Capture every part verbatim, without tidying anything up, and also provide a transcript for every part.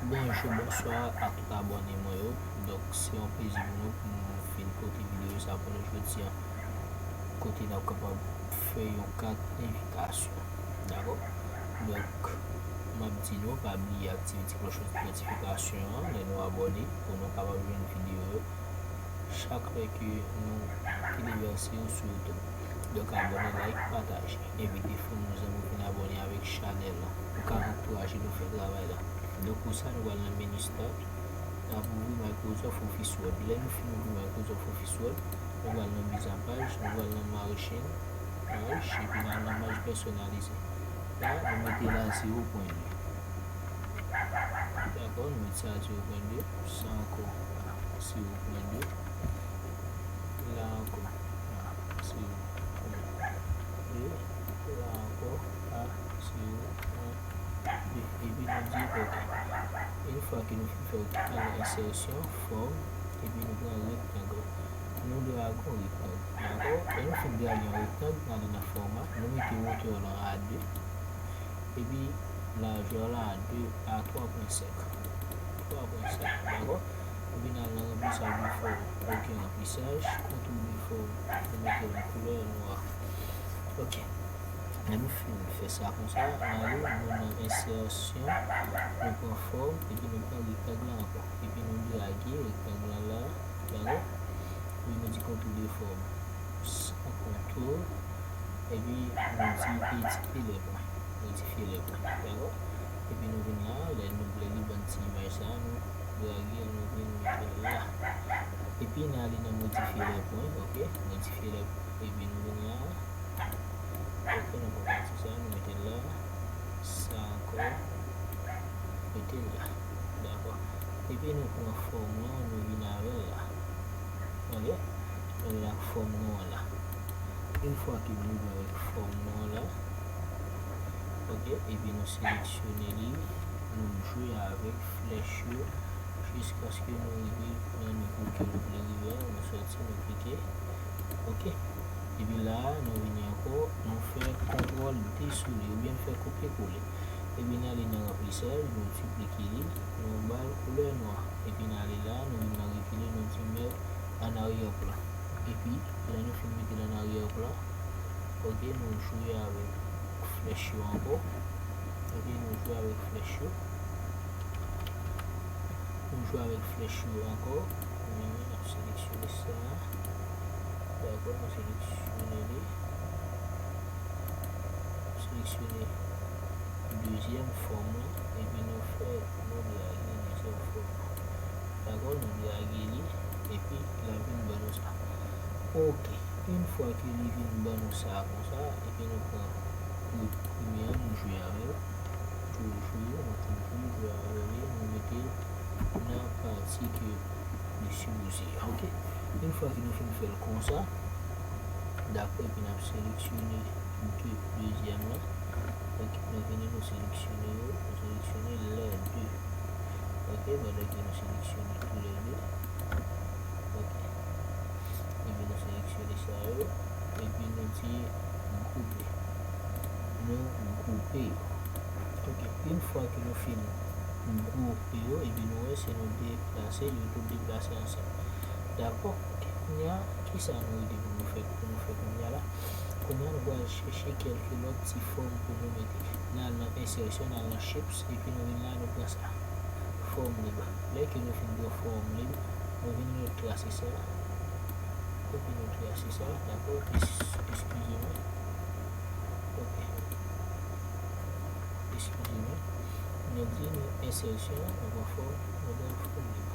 Bonjou, bonswa a tout abòne mwen yo. Donk, se yon plezi pou nou pou nou vin pote videyo sa pou nou jodi a. Kote n ap kapab fè yon kat envitasyon. Dakò? Donk, m ap di nou, pa bliye aktive ti klòch notifikasyon an, lè nou abòne, pou nou kapab jwenn videyo yo chak lè ke nou televèse yo sou YouTube. Donk, abòne, like, pataje. Envite fanmi w, zanmi w vin abòne avèk chanèl la pou ka ankouraje nou fè travay la. Donk, pou sa, nou pral nan meni Start. N ap ouvri Microsoft Office Word. Lè nou fin ouvri Microsoft Office Word, nou pral nan Mise à page, nou pral nan Margin, Marge, epi n al nan Marge Personnalisé. La, nou mete la zewo pwen de. Dakò, nou mete sa zewo pwen de. Sa ankò, zewo pwen de. La ankò, la, zewo pwen de. La ankò, la, zewo pwen de. Epi nou di OK. Yon fwa ke nou fin fè OK, n al nan ensèsyon, fòm, epi nou pran rektang. Nou drage yon rektang. Dakò? Lè nou fin drage yon rektang, n ale nan fòma, nou mete wotè lan a de. Epi lajè la de a twa pwen senk. Twa pwen senk, dakò? Epi n al nan ranplisaj de fòm. OK, ranplisaj, kontwou de fòm, nou mete l an koulè nwa. OK. Lè nou fin fè sa konsa, n ale, nou nan ensèsyon, nou pran fòm, epi nou pran rektang la ankò. Epi nou drage rektang la la, dakò? Epi nou di kontwou de fòm. San kontwou, epi nou di edite lè pwen. Modifye lè pwen, dakò? Epi nou vin la, lè nou vle li ban ti imaj sa, nou drage l, nou vin mete l la. Epi n ale nan modifye lè pwen, OK? Modifye lè pwen, epi nou vin la. Ok, nou pran pati sa, nou mete l la. Sa ankò, mete l la. Dakò. Epi nou pran fòm lan, nou vin avè l la. Ok? Nou vin ak fòm nou an la. Yon fwa ke nou rive avèk fòm nou an la, ok, epi nou seleksyone li, nou jwe avèk flèch yo jiskaske nou rive nan nivo ke nou vle rive a, nou soti, nou klike. Ok. Epi la a, nou vini ankò, nou fè kontwòl D sou li, oubyen nou fè kopye kole. Epi n ale nan ranplisaj, nou diplike li, nou ba l koulè nwa. Epi n ale la, nou vin nan rekile, nou di mèt an aryè plan. Epi, lè nou fin mete l an aryè plan, ok, nou jwe avèk flèch yo ankò. Ok, nou jwe avèk flèch yo. Nou jwe avèk flèch yo ankò. Kounye a, n ap seleksyone sa. Dakò, nou seleksyone li. Seleksyone dezyèm fòm lan, epi nou fè, nou drage dezyèm fòm lan. Dakò, nou drage li, epi l ap vin ban nou sa. Ok, yon fwa ke li vin ban nou sa konsa, epi nou pran pou premye an, nou jwe avè l. Toujou, nou toujou jwe avè li, nou mete l nan pati ke li sipoze a, ok? Yon fwa ke nou fin fè l konsa, dakò, epi n ap seleksyone de, dezyèm lan. Ok, nou vini, nou seleksyone yo, nou seleksyone lè de. Ok, pandan ke nou seleksyone toulède. Ok. Epi nou seleksyone sa yo. Epi nou di gwoupe. Nou gwoupe yo. Ok, yon fwa ke nou fin gwoupe yo, epi nou wè si nou deplase, yo tout deplase ansanm. Dakò? Ok, kounye a, kisa nou rete pou nou fè, pou nou fè kounye a la? Kounye a, nou pral chèche kèlke lòt ti fòm pou nou mete. N al nan ensèsyon, n al nan shapes, epi nou vin la, nou pran sa. Fòm lib. Lè ke nou fin pran fòm lib, nou vin nou trase sa. Epi nou trase sa, dakò? Es-, eskize mwen. Ok. Eskize mwen. Nou di nou ensèsyon, nou pran fòm, nou pran fòm lib.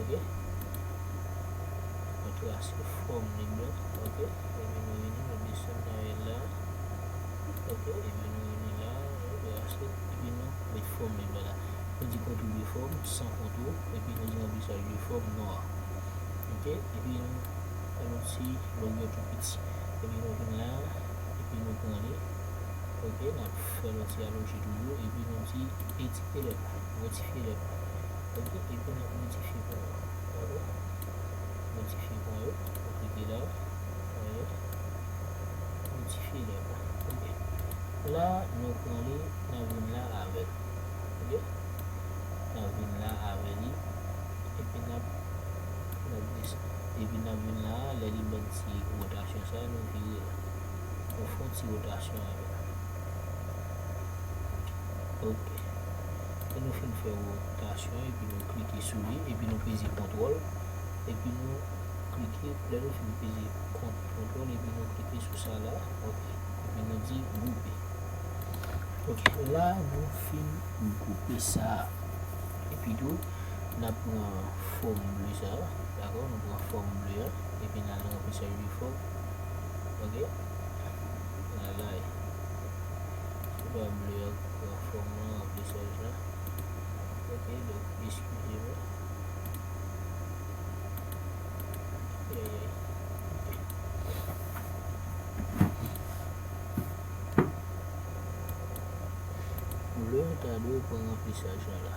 Ok? Nou trase fòm lib la. Ok? Epi nou vini, nou desann nan el la. Ok? Epi nou vini la, nou trase, epi nou met fòm lib la la. Nou di kontwou de fòm, san kontwou, epi nou di ranplisaj de fòm nwa. Ok? Epi nou fè yon ti longè tou piti. Epi nou vin la, epi nou pran li. Ok, n ap fè yon ti alonje toujou, epi nou di edite lè pwen, modifye lè pwen. Ok, epi n ap modifye pwen yo. Dakò? Modifye pwen yo, nou klike la. Voye. Modifye lè pwen. Ok. La, nou pran li, n ap vin la avè l. Ok? N ap Lè li ban ti wotasyon sa, nou vire l. Nou fè yon ti wotasyon avè l. Ok. Lè nou fin fè wotasyon, epi nou klike sou li, epi nou peze kontwòl, epi nou klike, lè nou fin peze kont-, kontwòl, epi nou klike sou sa la, ok. Epi nou di gwoupe. Ok, la nou fin gwoupe sa. Epi tou, n ap pran fòm ble sa, dakò? Nou pran fòm ble a, epi n al nan ranplisaj de fòm. Ok? N al la. Se pa ble a ki pran fòm nan, ranplisaj la. Ok, donk, eskize mwen. Ayayay. Koulè an ta dwe pran ranplisaj la la.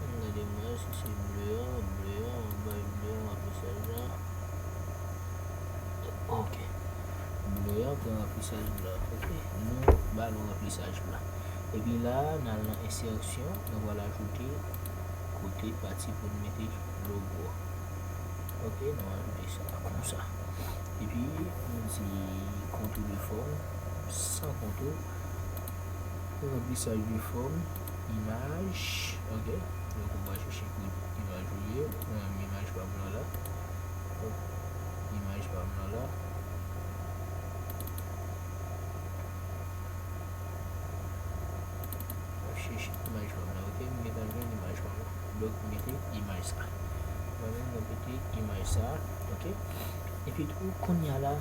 Ann gade mwen si se ble a, ble a, anba ble a, ranplisaj la. Ok. Ble a pran ranplisaj blan. Ok. Nou ba l yon ranplisaj blan. Epi la, n al nan ensèsyon, nou pral ajoute kote pati pou n mete logo a. Ok, nou ajoute sa konsa. Epi, nou di kontwole fòm, san kontwòl, ranplisaj de fòm, imaj, ok. Donk, ou pral chèche kote imaj ou ye, ou menm imaj pa m nan la. Donk, imaj pa m nan la. M ap chèche imaj pa m nan, ok? M gentan jwenn imaj pa m nan. Donk, m mete imaj sa. Mwen menm, mwen mete imaj sa, ok? Epi tou, kounye a la,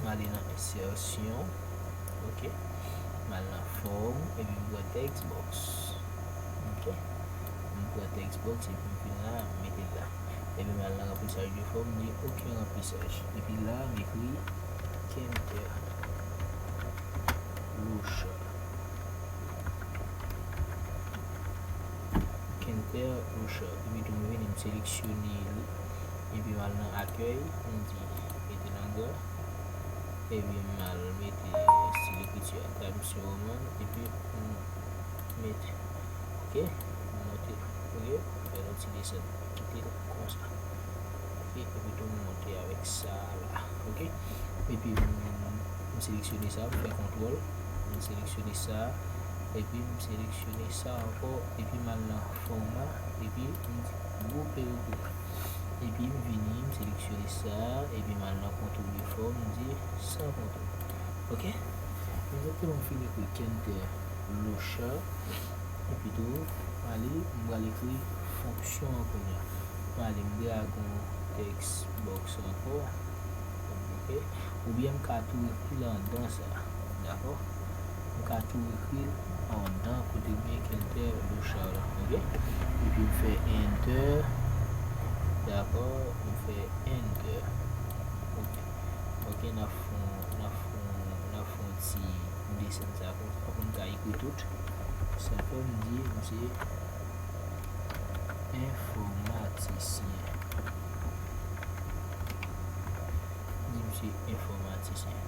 m ale nan ensèsyon, ok? M al nan fòm, epi m pran text box, ok? M pran text box, epi m vin la, m mete l la. Epi m al nan ranplisaj de fòm, m di ok ranplisaj. Epi la, m ekri Kenter Lochard. Kenter Lochard. Epi tou m vini, m seleksyone li. Epi m al nan akèy, m di mete nan gra. Epi m al mete estil ekriti a Times New Roman. Epi m mete, ok, m monte, ok, fè yon ti desann, kite l konsa. Ok, epi tou m monte avèk sa la, ok. Epi m, m seleksyone sa, m fè kontwòl, m seleksyone sa, epi m seleksyone sa ankò, epi m al nan fòma, epi m di gwoupe yo pou mwen. Epi m vini, m seleksyone sa, epi m al nan kontwòl de fòm, m di san kontwòl. Ok? Egzakteman, m fin ekri Kenter Lochard. Epi tou, m ale, m pral ekri fonksyon an kounye a. M ale, m drag yon text box ankò. Ok? Oubyen m ka tou ekri l anndan sa. Dakò? M ka tou ekri l anndan kote m gen Kenter Lochard la. Ok? Epi m fè enter. Dakò? M fè enter. Ok. Ok, n ap fè, n ap fè, n ap fè yon ti desann sa konsa pou n ka ekri tout. Sa fè m di m se enfòmatisyen. Di m se enfòmatisyen.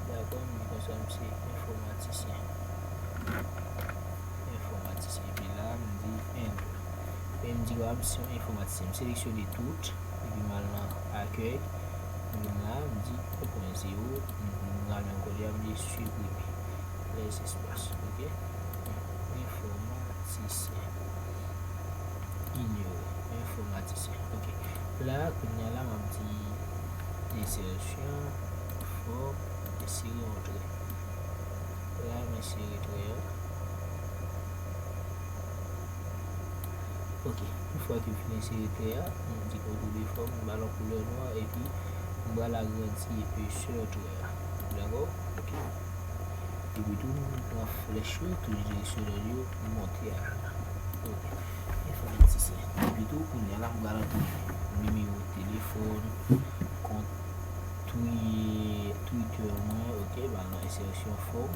Dakò, m di konsa m se enfòmatisyen. Enfòmatisyen. Epi la, m di enter. Epi m di, a, m se yon enfòmatisyen. M seleksyone tout. Epi m al nan akèy. M vin la, m di en pwen zewo. M, m rale yon kote a, m di siprime. Les espaces, ok? Enfòmatisyen. Inyore. Enfòmatisyen. Ok. La, kounye a la, m ap di ensèsyon, fòm, ensere yon trè. La, m ensere trè a. Ok. Yon fwa ke m fin ensere trè a, m di kontwòl de fòm, m ba l yon koulè nwa, epi m pral agrandi epesè trè a. Dakò? Ok. Epi tou, m pran flèch yo, tou direksyonèl yo, m monte a la. Ok. Enfòmatisyen. Epi tou, kounye a la, m pral antre nimewo telefòn, kont Twi-, Twitter mwen, ok, m al nan ensèsyon fòm.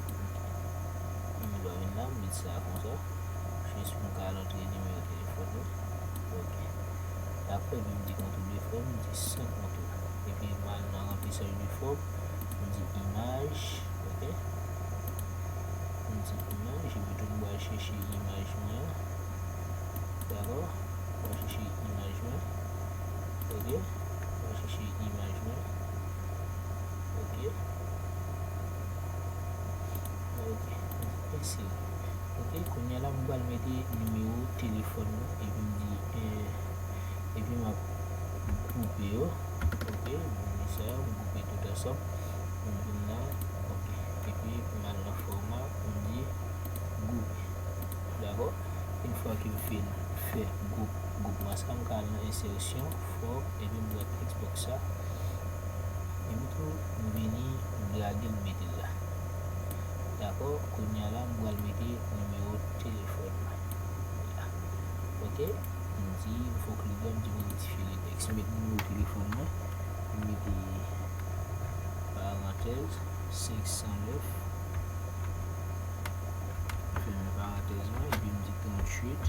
M vin la, m met sa konsa. Jis pou m ka al antre nimewo telefòn mwen. Ok. Apre, epi m di kontwòl de fòm, m di san kontwòl. Epi m al nan ranplisaj de fòm, m di imaj, ok. M di imaj, epi tou m pral chèche imaj mwen an. Dakò? M pral chèche imaj mwen. Ok, m al chèche imaj mwen. Ok. Ok, mèsi. Ok, kounye a la m pral mete nimewo telefòn mwen epi m di, eh, epi m ap gwoupe yo. Ok, m di sa, m gwoupe tout ansanm. M vin la, ok, epi m al nan fòma, m di gwoupe. Dakò? Yon fwa ke m fin fè gwoup, gwoup mwen sa, m ka al nan ensèsyon, fòm, epi m pran text box sa. Epi tou, m vini, m drage l, m mete l la. Dakò? Kounye a la, m pral mete nimewo telefòn mwen la. Ok? M di, m fè yon klik dwat, m di modifye le text. M met nimewo telefòn mwen, m mete parantèz, senk san nèf, fèmen parantèz lan, epi m di tranntuit,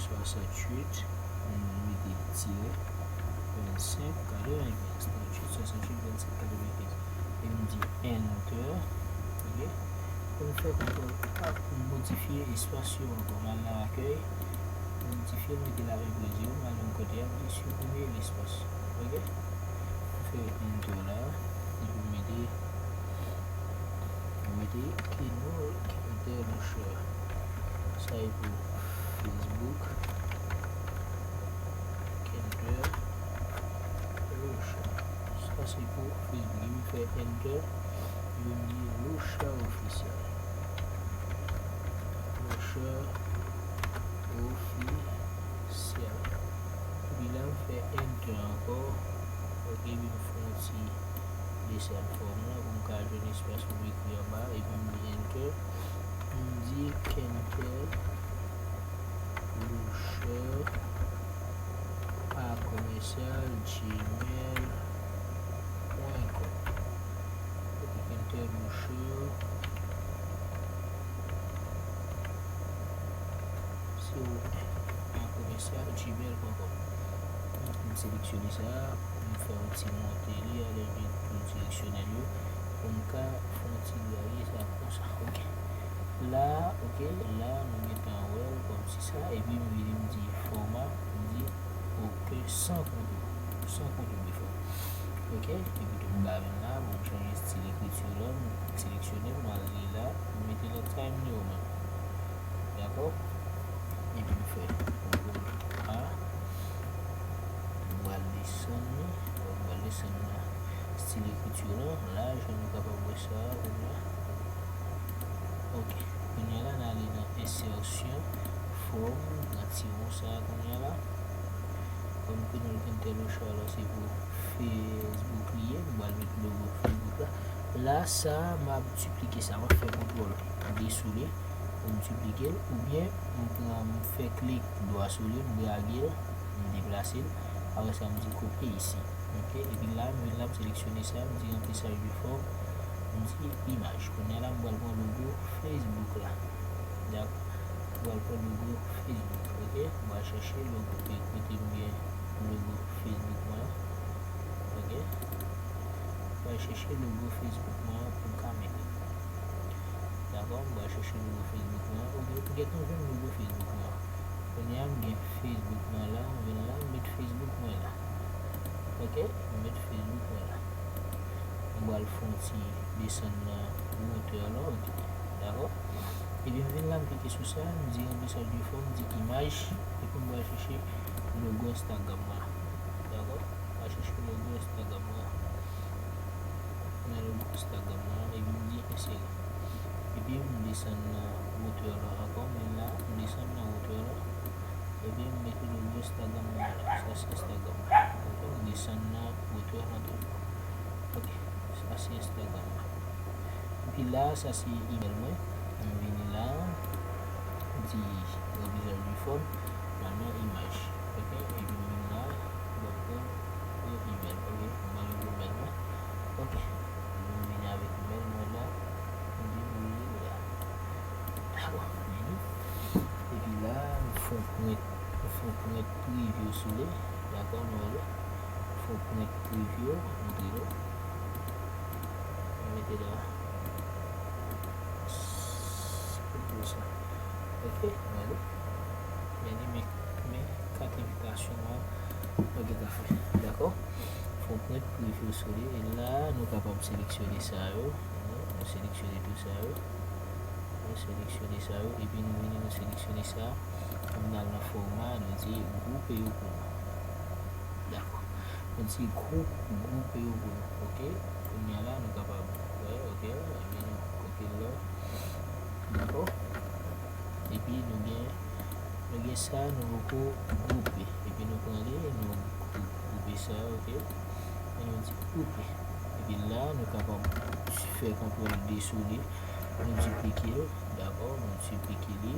swasanntuit, m mete tirè, vennsenk, katrevenkenz, tranntuit, swasanntuit, vennsenk, katrevenkenz. Epi m di enter, ok? Pou m fè kontwòl A, pou m modifye espas yo ankò, m al nan akèy, m modifye, m mete la en pwen zewo, m al menm kote a, m di siprime lespas, ok? M fè enter la, epi m mete Mete Kenol Kenter Loucheur. Sa e pou Facebook. Kenter Loucheur. Sa se pou Facebook. Epi m fè enter. Epi m di Loucheur Ofisyèl. Loucheur Ofisyèl. Epi la m fè enter ankò. Ok, epi m fè yon ti desann fòm lan pou m ka jwenn espas pou m ekri anba, epi m di enter. M di Kenter Loucheur a commercial gmail point com. Ok, Kenter Loucheur zéro un a commercial gmail point com. M seleksyone sa, m fè yon ti monte li a, lè m vin tou seleksyone l yo, pou m ka fè yon ti draye sa konsa, ok. La, ok, la, nou gentan wè l kòmsi sa, epi m vini m di fòma, m di ok, san kontwou, san kontwou de fòm. Ok, epi tou m ka vin la, bon, m chanje estil ekriti lan, m seleksyone, m al li la, m mete nan Times New Roman. Dakò? Epi m fè kontwòl A. M pral desann li. Bon, m pral desann nan estil ekriti lan. La, jan nou kapab wè sa a, kounye a. Ok. Kounye a la, n ale nan ensèsyon, fòm, nan ti won sa a, kounye a la. Kòm Kenol Kenter Loucheur la, se pou Facebook li ye, m pral met logo Facebook la. La, sa a, m ap diplike sa, m ap fè kontwòl D sou li pou m diplike l, oubyen m pran, m fè klik dwa sou li, m drage l, m deplase l, apre sa, m di kopye isi. Ok, epi la, m vin la, m seleksyone sa, m di remplissage de forme, m di imaj. Kounye a la, m pral pran logo Facebook la. Dakò? M pral pran logo Facebook, ok? M pral chèche logo, e kote m gen logo Facebook mwen an, ok? M pral chèche logo Facebook mwen an pou m ka mete. Dakò? M pral chèche logo Facebook mwen an, ok? M gentan jwenn logo Facebook mwen an. Kounye a, m gen Facebook mwen la, m vin la, m met Facebook mwen la. Ok? M met Facebook mwen la. M pral fè yon ti desann nan wotè lan, ok? Dakò? Epi m vin la, m klike sou sa, m di remplissage de forme, m di imaj, epi m pral chèche logo Instagram mwen la. Dakò? M pral chèche logo Instagram mwen la. Nan logo Instagram mwen la, epi m di ensere. Epi m desann nan wotè lan ankò, m vin la, m desann nan wotè lan. Epi m mete logo Instagram mwen la. Sa se Instagram mwen. Ok, m desann nan wotè lan toujou. Ok, sa se Instagram mwen. Epi la, sa se email mwen. M vini la, m di remplissage de forme, m al nan imaj. Ok, epi m vin la, m ap pran yon email. Ok, m pran yon email mwen. Ok, m vini avèk email mwen la, m di voye la. Dakò, vini. Epi la, m fè yon print, m fè yon print preview sou li. Dakò, nou wè li. M fè yon print preview, m di li. M mete la. Se pou sa. Ok, nou wè li. Men li, men, men kat envitasyon an. Ok, pafè. Dakò? Fè yon print preview sou li. E la, nou kapab seleksyone sa yo. Nou seleksyone tout sa yo. Nou seleksyone sa yo. Epi nou vini, nou seleksyone sa. Nou vin al nan fòma, nou di gwoupe yo pou nou. Dakò. Nou di gwoup, gwoupe yo pou nou. Ok? Kounye a la, nou kapab wè, ok? Epi nou kopi l la. Dakò? Epi nou gen, nou gen sa, nou poko gwoupe. Epi nou pran li, nou gwoupe sa, ok? E nou di gwoupe. Epi la, nou kapab fè kontwòl de sou li. Nou diplike l, dakò? Nou diplike li.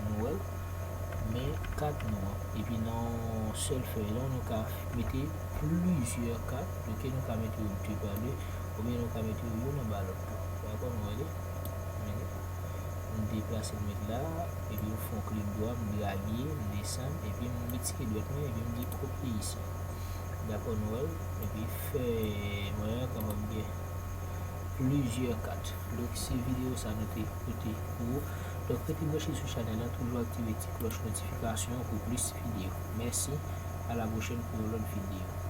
Nou wè l. Men kat nou an. Epi nan yon sèl fèy la, nou ka mete plizyè kat. Ok, nou ka mete yo de pa de. Oubyen nou ka mete yo youn anba lòt tou. Dakò, nou wè li? Nou deplase l met la, epi m fè yon klik dwat, m drage, m desann, epi m retire dwèt mwen, epi m di kopye isi. Dakò, nou wè l? Epi fè mwen kapab gen plizyè kat. Donk, se videyo sa nou te pote pou ou. Donk, rete branche sou chanèl la, toujou aktive ti klòch notifikasyon pou plis videyo. Mèsi, a la pwochèn pou yon lòt videyo.